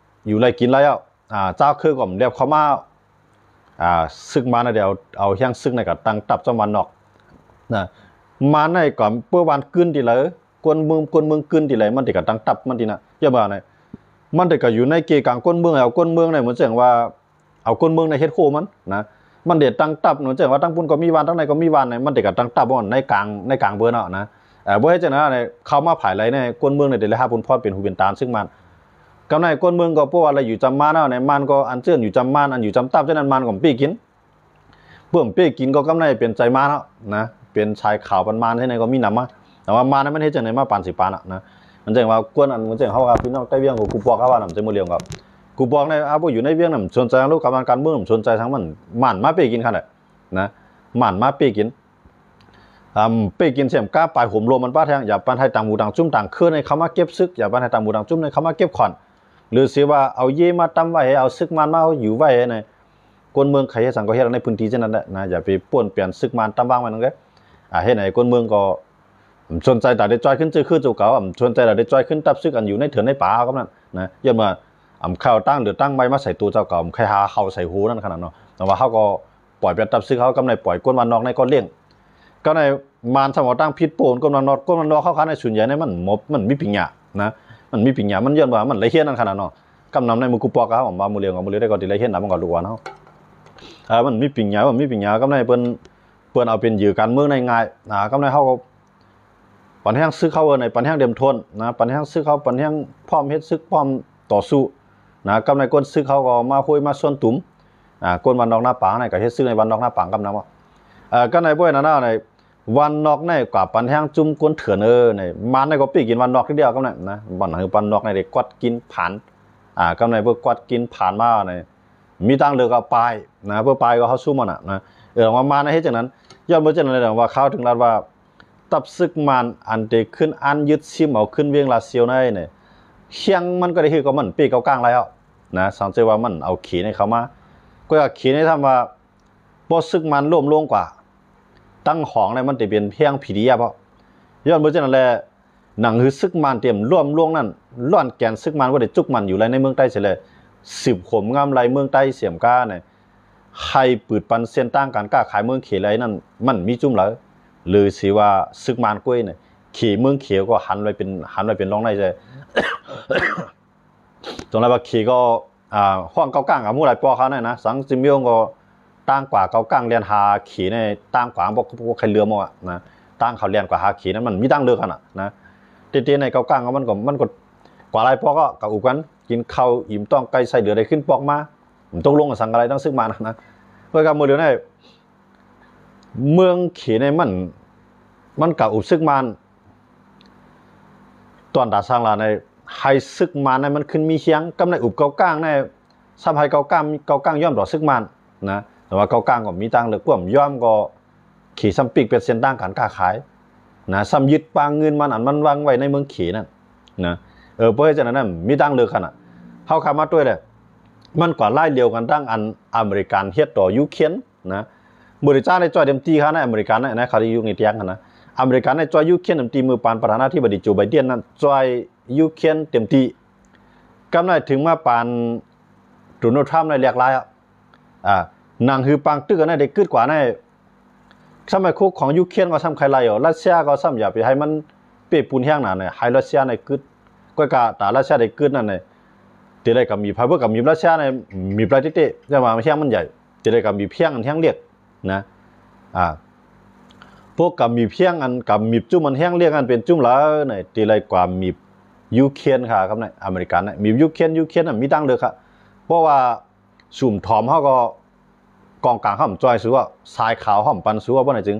ຢູ່ໄລ່ກິນໄລ່ເອົາ ອ່າ ເຈົ້າຄືກໍແລບເຂົ້າມາ ອ່າ ສຶກມາໃນດຽວ ເອົາແຮງສຶກໃນກໍຕັ້ງທັບຈຳວັນນອກນະ ມາໃນກໍເປີ້ວານກຶນທີ່ໄລ ຄົນເມືອງ ຄົນເມືອງກຶນທີ່ໄລ ມັນທີ່ກໍຕັ້ງທັບມັນທີ່ນະ ຢ່າວ່າໃນ ມັນທີ່ກໍຢູ່ໃນເກກາງຄົນເມືອງ ເອົາຄົນເມືອງໃນ ມັນຈັ່ງວ່າ ເອົາຄົນເມືອງໃນເຮັດໂຄມັນນະ ມັນເດຕັ້ງທັບເນາະ ຈັ່ງວ່າທາງພຸ້ນກໍມີບ້ານ ທາງໃນກໍມີບ້ານ ມັນເດກໍຕັ້ງທັບໃນກາງ ໃນກາງເບີເນາະນະ ເອີ ບໍ່ເຮັດຈັ່ງນັ້ນ ເຂົ້າມາພາຍໃນ ຄົນເມືອງນີ້ເດໄດ້ຮັບຜົນພອນເປັນຫູເປັນຕານ ຊຶ່ງມັນ ກຳໃນຄົນເມືອງກໍເພາະວ່າລະຢູ່ຈຳມານເນາະ ໃນມັນກໍອັນເຊີນຢູ່ຈຳມານ ອັນຢູ່ຈຳທັບ ສະນັ້ນມັນກໍເປັນເປ້ກິນ ເພື່ອເປ້ກິນກໍກຳໃນເປັນໃຈມານເນາະນະ ເປັນຊາຍຂາວປັນມານ ໃນນັ້ນກໍມີນຳມາ ແຕ່ວ່າມານນັ້ນມັນເຮັດຈັ່ງໃດມາປານຊິປານເນາະ ມັນຈັ່ງວ່າຄວນອັນ ມັນຈັ່ງເຮົາວ່າພີ່ນ້ອງໃຕ້ວຽງ ກໍກູປອກເຮົາວ່ານຳ ໃຈມື້ລຽວກໍ ກູປອກໃນ ອາ ບໍ່ຢູ່ໃນວຽງນຳ ສົນໃຈເລື່ອງການບ້ານການເມືອງ ສົນໃຈທາງມັນ ມັນມາເປ້ກິນຂະໜາດນະ ມັນມາເປ້ກິນ ອາ ເປ້ກິນສຽມກ້າປາຍໂຫມລົມມັນປາແທງ ຢ່າປານໃຫ້ຕ່າງໝູ່ຕ່າງຈຸ້ມຕ່າງເຄືອໃນເຂົ້າມາເກັບຊຶກ ຢ່າປານໃຫ້ຕ່າງໝູ່ຕ່າງຈຸ້ມໃນເຂົ້າມາເກັບຂອນ ຫຼືຊິວ່າເອົາເຢມາຕຳໄວ້ ໃຫ້ເອົາຊຶກມານມາຢູ່ໄວ້ໃນ ຄົນເມືອງໃຄເຮັດສັງກໍເຮັດໃນພື້ນທີ່ເຊັ່ນນັ້ນແຫຼະນະ ຢ່າໄປປ່ວນປ່ຽນຊຶກມານຕຳວາງໄວ້ນັ້ນເດີ ອາ ເຮັດໃຫ້ຄົນເມືອງກໍ ສົນໃຈແຕ່ໄດ້ຈ່ອຍຂຶ້ນຊື່ຄືໂຕເກົ່າ ສົນໃຈແຕ່ໄດ້ຈ່ອຍຂຶ້ນທັບຊຶກອັນຢູ່ໃນເຖື່ອນໃນປ່າເຮົາກັບນັ້ນນະ ຍ້ອນວ່າ ອຳ ເຂົ້າຕັ້ງເຫຼືອຕັ້ງໃໝ່ມາໃສ່ໂຕເຈົ້າເກົ່າ ອຳ ໃຄຫາເຂົ້າໃສ່ໂຫນັ້ນຂະໜາດເນາະ ແຕ່ວ່າເຮົາກໍປ່ອຍແບບທັບຊຶກເຮົາ ກຳໃນປ່ອຍຄົນບ້ານນອກໃນກໍລ້ຽງ ກໍໃນມານສຳເອົາຕັ້ງຜິດໂປນຄົນບ້ານນອກ ຄົນບ້ານນອກເຮົາຂະໜາດໃນສ່ວນໃຫຍ່ໃນມັນ ມັນມີປັນຍານະ ມັນມີປັນຍາ ມັນຍ້ອນວ່າມັນໄດ້ຮຽນນັ້ນຂະໜາດເນາະ ກຳນຳໃນໝູ່ກູປອກເຮົາ ມາມື້ລຽວ ມື້ລຽວໄດ້ກໍໄດ້ຮຽນນຳມັນກໍລູກອ່ອນເຮົາ ເອີ ມັນມີປັນຍາ ມັນມີປັນຍາ ກຳໃນເພິ່ນ ເພິ່ນເອົາເປັນເຫຍື່ອການເມືອງໄດ້ງ່າຍນະ ກຳໃນເຮົາກໍ ປັນແຮງຊຶກເຮົາເອີ້ນໃຫ້ປັນແຮງເຕັມທົນນະ ປັນແຮງຊຶກເຮົາ ປັນແຮງພ້ອມເຮັດຊຶກ ພ້ອມຕໍ່ສູ້ນະ ກຳໃນຄົນຊຶກເຮົາກໍມາໂຮຍມາຊວນຕຸມ ອາ ຄົນບ້ານນອກນາປາງນັ້ນກໍເຮັດຊຶກໃນບ້ານນອກນາປາງກຳນຳ ເອີ ກຳໃນບໍ່ນັ້ນນະ ໃນບ້ານນອກໃນກວ່າປັນແຮງຈຸ້ມຄົນເຖື່ອນ ເອີ ໃນມານໃນກໍປີ້ກິນບ້ານນອກທີດຽວກຳໃນນະ ບ້ານນອກໃນໄດ້ກວາດກິນຜານ ອາ ກຳໃນເພິ່ນກວາດກິນຜານມາໃນ ມີທາງເລືອກກໍປາຍນະ ເພື່ອປາຍກໍເຮົາສູ້ມັນນະ ເອີ ວ່າມານໃນເຮັດຈັ່ງນັ້ນ ຍ້ອນບໍ່ຈັ່ງນັ້ນແລ້ວວ່າເຂົາເຖິງລັດວ່າ ທັບຊຶກມານອັນເຕຂຶ້ນອັນຍຶດຊິມເອົາຂຶ້ນວຽງລາຊຽວໃນນີ້ ແຮງມັນກໍໄດ້ຄືກັບມັນເປ້ເກົາກາງແລ້ວນະ ສັງເກດວ່າມັນເອົາເຂໃນເຂົ້າມາ ກໍວ່າເຂໃນຖ້າວ່າ ພໍຊຶກມານລົ້ມລົງກວ່າ ຕັ້ງຫອງໃນມັນເຕເປັນແຮງພີດີເອັຟ ເພາະ ຍ້ອນບໍ່ຈັ່ງນັ້ນແຫຼະ ໜັງຮືຊຶກມານຕຽມລວມລວງນັ້ນ ລ້ວນແກນຊຶກມານບໍ່ໄດ້ຈຸກໝັ້ນຢູ່ໄລໃນເມືອງໃຕ້ເສຍແລະ ສືບໂຫມງາມໄລເມືອງໃຕ້ສຽມກ້າໃນ ໃຫ້ປືດປັນເສັ້ນທາງການຄ້າຂາຍເມືອງເຂໄລນັ້ນ ມັນມີຈຸ້ມຫຼາຍ ຫຼືຊິວ່າຊຶກມານກ້ວຍໃນເຂ ເມືອງເຂກໍຫັນໄວ້ເປັນ ຫັນໄວ້ເປັນລອງໃນແທ້ ຕົງໄລວ່າເຂກໍ ອ່າ ຫ້ອງເກົາກາງກໍຮູ້ຫຼາຍປອກເຂົານັ້ນນະ ສັງຈິມໂຍງກໍຕ່າງກວ່າເກົາກາງແລ່ນຫາເຂໃນຕ່າງກວ່າ ບໍ່ ບໍ່ໃຄ່ເຫຼືອມອກນະ ຕ່າງເຂົາແລ່ນກວ່າຫາເຂນັ້ນ ມັນມີທາງເລືອກຫັ້ນນະ ເຕເຕໃນເກົາກາງມັນກໍ ມັນກໍກວ່າຫຼາຍປອກ ກໍ ກໍອຸບກັນ ກິນເຂົ້າອີ່ມຕ້ອງໄກ່ໃສ່ເຫຼືອໄດ້ຂຶ້ນປອກມາ ຕົກລົງກັນສັງກະໄລຕັ້ງຊຶກມານະ ເພາະກັບມື້ດຽວໃນເມືອງເຂໃນມັນ ມັນກໍອຸບຊຶກມານ ຕອນຕາສ້າງລາໃນ ໃຫ້ຊຶກມານໃນມັນຂຶ້ນມີຮຽງ ກຳໃນອຸບເກົາກາງໃນ ຊ້ຳໃຫ້ເກົາກາງ ເກົາກາງຍອມຕໍ່ຊຶກມານນະ ແຕ່ວ່າເກົາກາງກໍມີທາງເລືອກ ພວກຍອມກໍເຂຊ້ຳປີກເປັນເສັ້ນທາງການຄ້າຂາຍນະ ຊ້ຳຍຶດປາງເງິນມັນ ອັນມັນວາງໄວ້ໃນເມືອງເຂນັ້ນນະ ເອີ ເພາະເຮັດຈັ່ງນັ້ນນະ ມີທາງເລືອກຫັ້ນນະ ເຮົາຂ້າມມາດ້ວຍແຫຼະ ມັນກໍລາຍດຽວກັນທັງອັນອາເມລິກັນເຮັດຕໍ່ຢູເຄຣນ ນະ ບໍລິຈາກໄດ້ຊ່ອຍເຕັມທີ່ຂະໜາດໃນ ອາເມລິກັນໃນ ໃນຄະດີຍຸກນີ້ຕຽງຫັ້ນນະ ອາເມລິກັນໄດ້ຊ່ອຍຢູເຄຣນເຕັມທີ່ ມື້ປານປະທານາທິບໍດີໂຈໄບເດນນັ້ນ ຊ່ອຍຢູເຄຣນເຕັມທີ່ ກຳໃນເຖິງມາປານໂດນັລທຣຳໃນແຫຼກຫຼາຍ ອາ ໜັງຮືປາງຕຶກອັນນັ້ນໄດ້ກຶດກວ່າໃນ ສະໄໝຄຸກຂອງຢູເຄຣນກໍຊ້ຳໄຄໄລ່ ຣັດເຊຍກໍຊ້ຳຢ່າໄປໃຫ້ມັນເປປຸນແຮງໜາ ໃຫ້ຣັດເຊຍໃນກຶດ ກໍກະຕາຣັດເຊຍໄດ້ກຶດນັ້ນ ເຕໄລກໍມີ ພາເບີກໍມີຣັດເຊຍໃນ ມີປະເທດເຕ ແຕ່ວ່າແຮງມັນໃຫຍ່ ເຕໄລກໍມີພຽງອັນແຮງເລັກ ນະ ອາ ພວກກຳມີພຽງອັນ ກຳມີຈຸ້ມອັນແຮງລຽກອັນເປັນຈຸ້ມຫຼາຍໃນ ເຕໄລກວ່າມີຢູເຄຣນຄ່າກັບໃນອາເມລິກັນນະ ມີຢູເຄຣນ ຢູເຄຣນນະ ມີທາງເລືອກຄ່າ ເພາະວ່າຊຸມຖອມເຮົາກໍ ກອງກາງເຮົາບໍ່ຊ່ອຍສູ້ ຊາຍຂາວເຮົາບໍ່ປັນສູ້ ບໍ່ນັ້ນຈຶ່ງ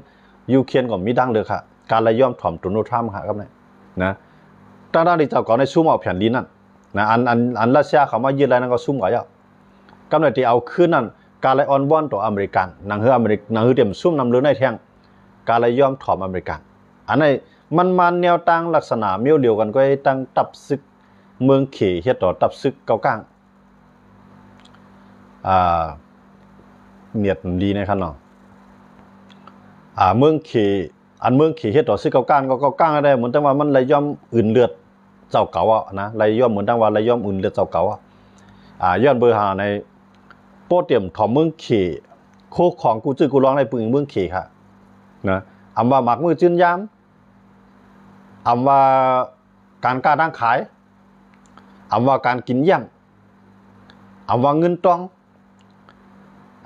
ຢູເຄຣນກໍມີທາງເລືອກຄ່າ ການລະຍອມຖອມໂດນັລທຣຳຄ່າກັບໃນ ນະ ທັງໆທີ່ເຈົ້າກໍໃນຊຸມເອົາແຜ່ນດິນນັ້ນ ນະ ອັນ ອັນ ອັນຣັດເຊຍເຂົ້າມາຍຶດໄລນັ້ນກໍຊຸມກໍຍາກ ກຳໃນທີ່ເອົາຄືນນັ້ນ ການໄລອອນວອນຕໍ່ອາເມລິກັນ ໜັງຮືອາເມລິກ ໜັງຮືຕຽມຊຸມນຳເລີນໃນແທ່ງ ການໄລຍອມຖອມອາເມລິກັນ ອັນນີ້ມັນມາແນວທາງລັກສະນະແນວດຽວກັນກໍຕັ້ງທັບຊຶກເມືອງເຂເຮັດຕໍ່ທັບຊຶກເກົາກາງ ອ່າ ເນັດມັນດີແນ່ຄັນເນາະ ອ່າ ເມືອງເຂ ອັນເມືອງເຂເຮັດຕໍ່ຊຶກເກົາກ້ານ ກໍເກົາກ້ານໄດ້ ເໝືອນຈັ່ງວ່າມັນໄລ່ຍ້ອມອຶນເລືອດເຈົ້າເກົ່າອະນະ ໄລ່ຍ້ອມ ເໝືອນຈັ່ງວ່າໄລ່ຍ້ອມອຶນເລືອດເຈົ້າເກົ່າອະ ອາ ຍ້ອນເບີຫາໃນ ໂປ້ຕຽມຖອມເມືອງເຂ ໂຄຂອງກູ້ຈື່ກູ້ລອງໄດ້ປຶງເມືອງເຂຄະນະ ອຳວ່າໝາກມື້ຈືນຍາມ ອຳວ່າການຄ້າທາງຂາຍ ອຳວ່າການກິນຢ້ຽມ ອຳວ່າເງິນຕອງ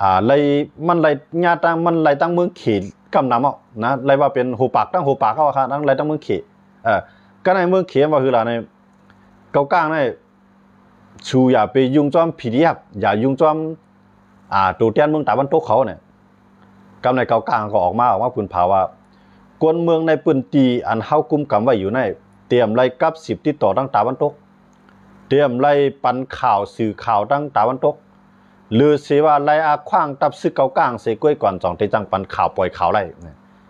ອາ ໄລ່ ມັນໄລ່ຍາດຕັ້ງ ມັນໄລ່ຕັ້ງເມືອງເຂກຳນຳເອົານະ ໄລ່ວ່າເປັນຫົວປາກ ຕັ້ງຫົວປາກເຂົາວ່າ ຕັ້ງໄລ່ຕັ້ງເມືອງເຂ ເອີ ກໍໃນເມືອງເຂວ່າຄືລະໃນ ເກົາກ້ານໃນ ສູຢ່າໄປຫຍຸ້ງຈອມ ພີດີເອັຟ ຢ່າຫຍຸ້ງຈອມ ອາ ໂຕແທນເມືອງຕາວັນຕົກເຂົານີ້ ກຳໃນເກົາກ້ານກໍອອກມາ ອອກມາພື້ນພາວ່າ ຄົນເມືອງໃນພື້ນທີ່ອັນເຮົາກຸມກຳໄວ້ຢູ່ໃນ ຕຽມໄລ່ກັບສືບຕິດຕໍ່ທາງຕາວັນຕົກ ຕຽມໄລ່ປັນຂ່າວ ສື່ຂ່າວທາງຕາວັນຕົກ ຫຼືຊິວ່າໄລ່ອາຂວ້າງຕັບຊຶກເກົາກ້ານເສຍກ້ວຍກ່ອນ ຈ່ອງເຕຈັ່ງປັນຂ່າວ ປ່ອຍຂ່າວໄລ່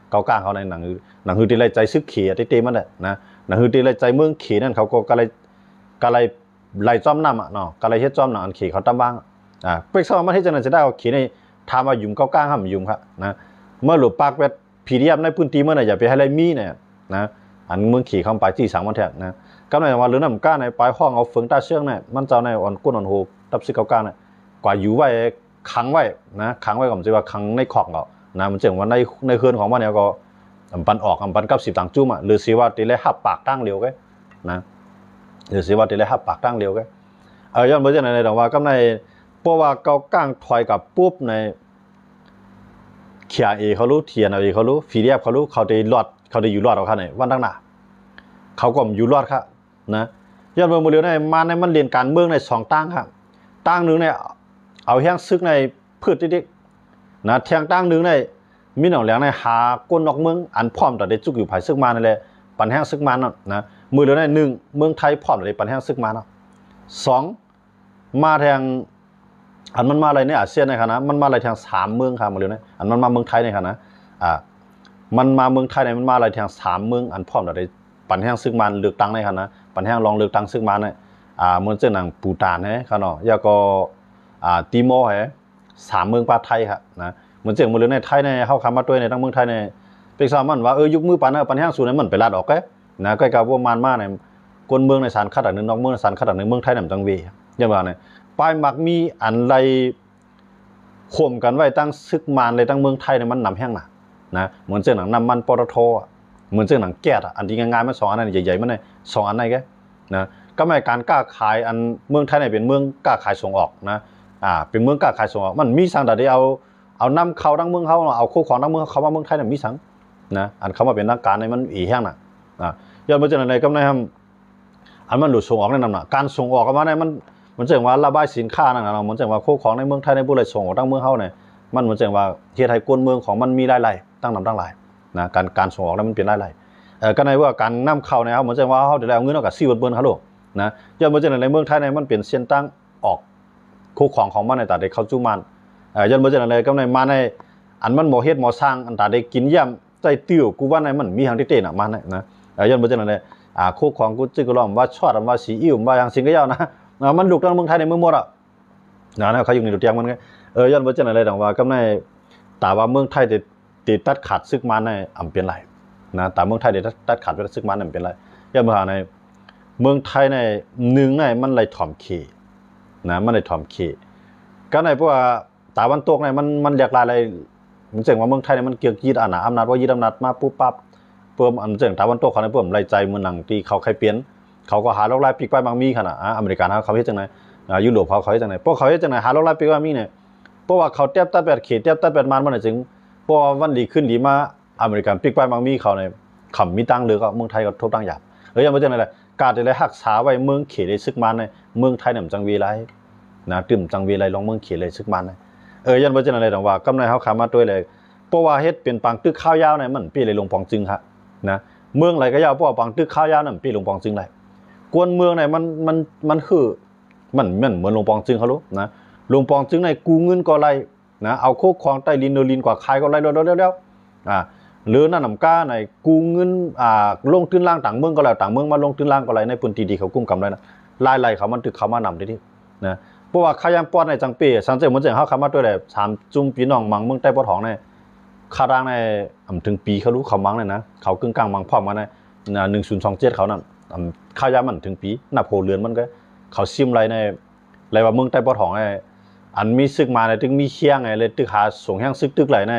ເກົາກ້ານເຂົາໃນໜັງ ໜັງຮືທີ່ໄລ່ໃຈຊຶກເຂ ຕິເຕມັນແຫຼະນະ ໜັງຮືທີ່ໄລ່ໃຈເມືອງເຂນັ້ນ ເຂົາກໍ ກໍໄລ່ ກໍໄລ່ ໄລ່ຈອມນຳອະເນາະ ກໍໄລ່ເຮັດຈອມນຳອັນເຂເຂົາຕຳວາງ ອາ ເປັກຊອມມັນເຮັດຈັ່ງໃດຊິໄດ້ເຂນີ້ ຖາມວ່າຫຍຸ້ມເກົາກ້ານຫາບໍ່ຫຍຸ້ມຄະນະ ເມື່ອຫຼູບປາກແບບ ພີດີເອັຟ ໃນພື້ນທີ່ເມືອງນະ ຢ່າໄປໃຫ້ໄລ່ມີນະນະ ອັນເມືອງເຂເຂົາໄປຈີ່ສັງມັນແທ້ນະ ກຳໃນວ່າເລື່ອງນັ້ນການໃນປາຍຫ້ອງເອົາເຝີງຕາເຊື່ອງນະ ມັນເຈົ້າໃນອ່ອນກົ້ນອ່ອນໂຫ ຕັບຊຶກເກົາກ້ານນະ ກວ່າຢູ່ໄວ້ ຂັງໄວ້ນະ ຂັງໄວ້ກໍບໍ່ຊິວ່າຂັງໃນຄອກເນາະນະ ມັນເຊິ່ງວ່າໃນ ໃນເຮືອນຂອງມັນນີ້ກໍອຳປັນອອກ ອຳປັນກັບສິບຕ່າງຈຸ້ມອະ ຫຼືຊິວ່າຕິໄດ້ຮັບປາກທາງດຽວກະນະ ຫຼືຊິວ່າຕິໄດ້ຮັບປາກທາງດຽວກະ ເອີ ຍ້ອນບໍ່ຈັ່ງໃດດອກວ່າກຳໃນ ເພາະວ່າເກົາກ້ານຖອຍກັບປຸບໃນ ເຄໄອເອເຂົາ ທີເອັນເອເຂົາ ພີດີເອັຟເຂົາ ເຂົາໄດ້ລອດ ເຂົາໄດ້ຢູ່ລອດເອົາຄະໃນວັນທາງໜ້າ ເຂົາກໍຢູ່ລອດຄະ ນະ ຍ້ອນວ່າມື້ດຽວໃນມາໃນມັນຫຼິ້ນການເມືອງໃນສອງຕ່າງຄະ ຕ່າງໜຶ່ງໃນເອົາແຮງຊຶກໃນພືດຕິກໆ ນະ ແທງຕ່າງໜຶ່ງໃນມີໜອງແຫຼງໃນຫາຄົນນອກເມືອງ ອັນພ້ອມຕະໄດ້ຈຸກຢູ່ພາຍຊຶກມານນັ້ນແຫຼະ ປັນແຮງຊຶກມານນັ້ນນະ ມື້ດຽວໃນໜຶ່ງ ເມືອງໄທພ້ອມຕະໄດ້ປັນແຮງຊຶກມານເນາະ ສອງ ມາແທງ ອັນມັນມາໄລ່ໃນອາຊຽນໃນຂະນະ ມັນມາໄລ່ແທງສາມເມືອງຄະ ມາເລີຍນະ ອັນມັນມາເມືອງໄທໃນຂະນະ ອາ ມັນມາເມືອງໄທໃນ ມັນມາໄລ່ແທງສາມເມືອງ ອັນພ້ອມຕະໄດ້ ປັນແຮງຊຶກມານເລືອກຕັ້ງໃນຂະນະ ປັນແຮງລອງເລືອກຕັ້ງຊຶກມານໃນ ອາ ເໝືອນເຊັ່ນໜັງປູຕານໃນຂະເນາະ ແລ້ວກໍ ອາ ຕີມໍໃນ ສາມເມືອງປາໄທຄະນະ ເໝືອນເຊັ່ນມື້ເລີຍໃນໄທໃນ ເຮົາຄຳມາຕົວໃນທາງເມືອງໄທໃນ ເປັກຊາວມັນວ່າ ເອີ ຍົກມືປັນ ເອີ ປັນແຮງສູນໃນມັນໄປລັດອອກເກ ນະ ໃກ້ກັບວ່າມານມາໃນ ຄົນເມືອງໃນສານຄັດອັນໜຶ່ງ ນອກເມືອງໃນສານຄັດອັນໜຶ່ງ ເມືອງໄທນຳຈັ່ງເວ ຢ່າວ່າໃນ ປາຍມັກມີອັນໄລ່ ໂຮມກັນໄວ້ທັງຊຶກມານ ແລະ ທັງເມືອງໄທນີ້ ມັນນຳແຮງນະ ນະ ເໝືອນເຊັ່ນໜັງນ້ຳມັນ ປຕທ ເໝືອນເຊັ່ນໜັງແກັສ ອັນທີ່ງ່າຍໆ ມັນສອງອັນນັ້ນ ໃຫຍ່ໆ ມັນສອງອັນນັ້ນແກ ນະ ກໍແມ່ນການຄ້າຂາຍ ອັນເມືອງໄທນີ້ເປັນເມືອງຄ້າຂາຍສົ່ງອອກນະ ອາ ເປັນເມືອງຄ້າຂາຍສົ່ງອອກ ມັນມີສັງໃດທີ່ເອົາ ເອົານຳເຂົ້າທາງເມືອງເຮົາ ເອົາໂຄຂອງທາງເມືອງເຮົາເຂົ້າມາເມືອງໄທນີ້ ມີສັງ ນະ ອັນເຂົ້າມາເປັນທາງການນີ້ ມັນອີ່ແຮງນະ ນະ ຍ້ອນບໍ່ເຊັ່ນນັ້ນ ໃນກຳໃນ ອັນມັນຫຼູດສົ່ງອອກແນະນຳນະ ການສົ່ງອອກອອກມານີ້ ມັນ ມັນຈັ່ງວ່າລະບາຍສິນຄ້ານັ້ນນະ ມັນຈັ່ງວ່າໂຄຂອງໃນເມືອງໄທໃນ ຜູ້ໃດສົ່ງອອກທາງເມືອງເຮົານີ້ ມັນ ມັນຈັ່ງວ່າເຮັດໃຫ້ຄົນເມືອງຂອງມັນມີລາຍໄດ້ຕັ້ງນຳຕັ້ງຫຼາຍນະ ການ ການສົ່ງອອກນັ້ນມັນເປັນລາຍໄດ້ ເອີ ກໍໃນວ່າການນຳເຂົ້າໃນເຮົາ ມັນຈັ່ງວ່າເຮົາໄດ້ເອົາເງິນເຮົາກໍຊື້ເບິດໆ ເຮົາໂລດນະ ຍ້ອນບໍ່ເຊັ່ນນັ້ນໃນເມືອງໄທໃນ ມັນເປັນເສັ້ນທາງອອກ ໂຄຂອງຂອງມັນໃນຕາໄດ້ເຂົ້າສູ່ມານ ເອີ ຍ້ອນບໍ່ເຊັ່ນນັ້ນໃນກຳໃນມາໃນ ອັນມັນບໍ່ເຮັດບໍ່ສ້າງ ອັນຕາໄດ້ກິນຢ້ຽມ ໃສ່ຕິວກູວັນໃນມັນມີຫຍັງຕິເຕນະມາໃນນະ ເອີ ຍ້ອນບໍ່ເຊັ່ນນັ້ນແຫຼະ ອາ ໂຄຂອງກູຈື່ກູລອມ ວ່າຊອດ ວ່າຊີອິ້ວ ວ່າຫຍັງສິ່ງກະຢ່ານະ ເອີ ມັນລຸກຕັ້ງເມືອງໄທໃນໝົດອະນະ ເຂົາຢູ່ໃນຕົວຢ່າງມັນ ເອີ ຍ້ອນບໍ່ເຊັ່ນນັ້ນແຫຼະ ດັ່ງວ່າກຳໃນ ຕາວ່າເມືອງໄທໄດ້ ໄດ້ຕັດຂາດຊຶກມານໃນອຳເປັນໄລນະ ຕາເມືອງໄທໄດ້ຕັດ ຕັດຂາດຊຶກມານໃນອຳເປັນໄລ ຍ້ອນເມື່ອໃນເມືອງໄທໃນໜຶ່ງໃນມັນໄລ່ຖອມເຂ ນະ ມັນໄລ່ຖອມເຂ ກະໃນເພາະວ່າ ຕາວັນຕົກນີ້ ມັນ ມັນຫຼາກຫຼາຍ ມັນເຊິ່ງວ່າເມືອງໄທນີ້ ມັນເກືອກຍຶດອານາອຳນາດ ພໍຍຶດອຳນາດມາປຸບປັບ ເພິ່ນ ອັນເຊິ່ງຕາວັນຕົກເຂົານີ້ ເພິ່ນໄດ້ໃຈເໝືອນໜັງທີ່ເຂົາເຄີຍເປັນ ເຂົາກໍຫາຫຼອກຫຼາຍປີກໄປໝາກມີຂະນະ ອາ ອາເມລິກາເຮົາ ເຂົາເຮັດຈັ່ງໃດ ອາ ຢູໂຣບເຂົາ ເຂົາເຮັດຈັ່ງໃດ ພວກເຂົາເຮັດຈັ່ງໃດ ຫາຫຼອກຫຼາຍປີກໄປໝາກມີນີ້ ເພາະວ່າເຂົາແຕບຕັດແບດເຂ ແຕບຕັດແບດມານ ມັນຈຶ່ງ ເພາະວ່າວັນດີຄືນດີມາ ອາເມລິກັນປີກໄປໝາກມີເຂົານີ້ ເຂົາມີທາງເລືອກ ເມືອງໄທກໍທົບທາງຢາກ ເອີ ຍ້ອນວ່າຈັ່ງໃດລະ ກະໄດ້ຮັກສາໄວ້ເມືອງເຂໄດ້ຊຶກມານໃນເມືອງໄທນຳຈັ່ງເວໄລ ນະ ຕື່ມຈັ່ງເວໄລລອງເມືອງເຂໄດ້ຊຶກມານໃນ ເອີ ຍ້ອນວ່າຈັ່ງໃດລະ ຈັ່ງວ່າກຳໃນເຮົາຄາມາຕົວແລ້ວ ເພາະວ່າເຮັດເປັນປາງຕຶກຄາວຍາວໃນ ມັນເປັນໄລລົງປອງຈຶ່ງຄະ ນະ ເມືອງໃດກະຍາວ ເພາະວ່າປາງຕຶກຄາວຍາວນັ້ນເປັນໄລລົງປອງຈຶ່ງໄດ້ ກວນເມືອງໃນ ມັນ ມັນ ມັນຄື ມັນ ມັນເໝືອນລົງປອງຈຶ່ງເຮົາໂລດ ນະ ລົງປອງຈຶ່ງໃນກູ້ເງິນກໍໄດ້ ນະ ເອົາໂຄຂອງໃຕ້ດິນເນີດິນກວ່າຂາຍກໍໄດ້ແລ້ວໆ ອາ ຫຼືນັ້ນນຳກາໃນກູ້ເງິນ ອາ ລົງທຶນລາງຕ່າງເມືອງກໍແລ້ວ ຕ່າງເມືອງມາລົງທຶນລາງກໍໄດ້ ໃນພື້ນທີ່ທີ່ເຂົາກຸມກຳໄດ້ນະ ລາຍໄລ່ເຂົາມັນຖືກເຂົ້າມານຳເດ້ ນະ ເພາະວ່າຂະຫຍາມປອດໃນຈັ່ງເປ ສັງເກດເໝືອນຈັ່ງເຮົາເຂົ້າມາຕົວແລ້ວ ສາມຈຸ້ມພີ່ນ້ອງມັງເມືອງໃຕ້ປອດຫ້ອງໃນ ຄາດວ່າໃນອຳເຖິງປີເຂົາຮູ້ເຂົາມັງນັ້ນນະ ເຂົາກຶ່ງກາງມັງພ້ອມກັນໃນໜຶ່ງສູນສອງເຈັດເຂົານັ້ນ ອຳຄາວຍາມມັນເຖິງປີ ນັບຫົວເດືອນມັນກໍເຂົາຊິມໄລ່ໃນ ໄລ່ວ່າເມືອງໃຕ້ປອດຫອງ ອັນມີຊຶກມາໃນຕຶກມີຄຽງ ແລະຕຶກຫາສົງແຮງຊຶກຕຶກໄຫຼໃນ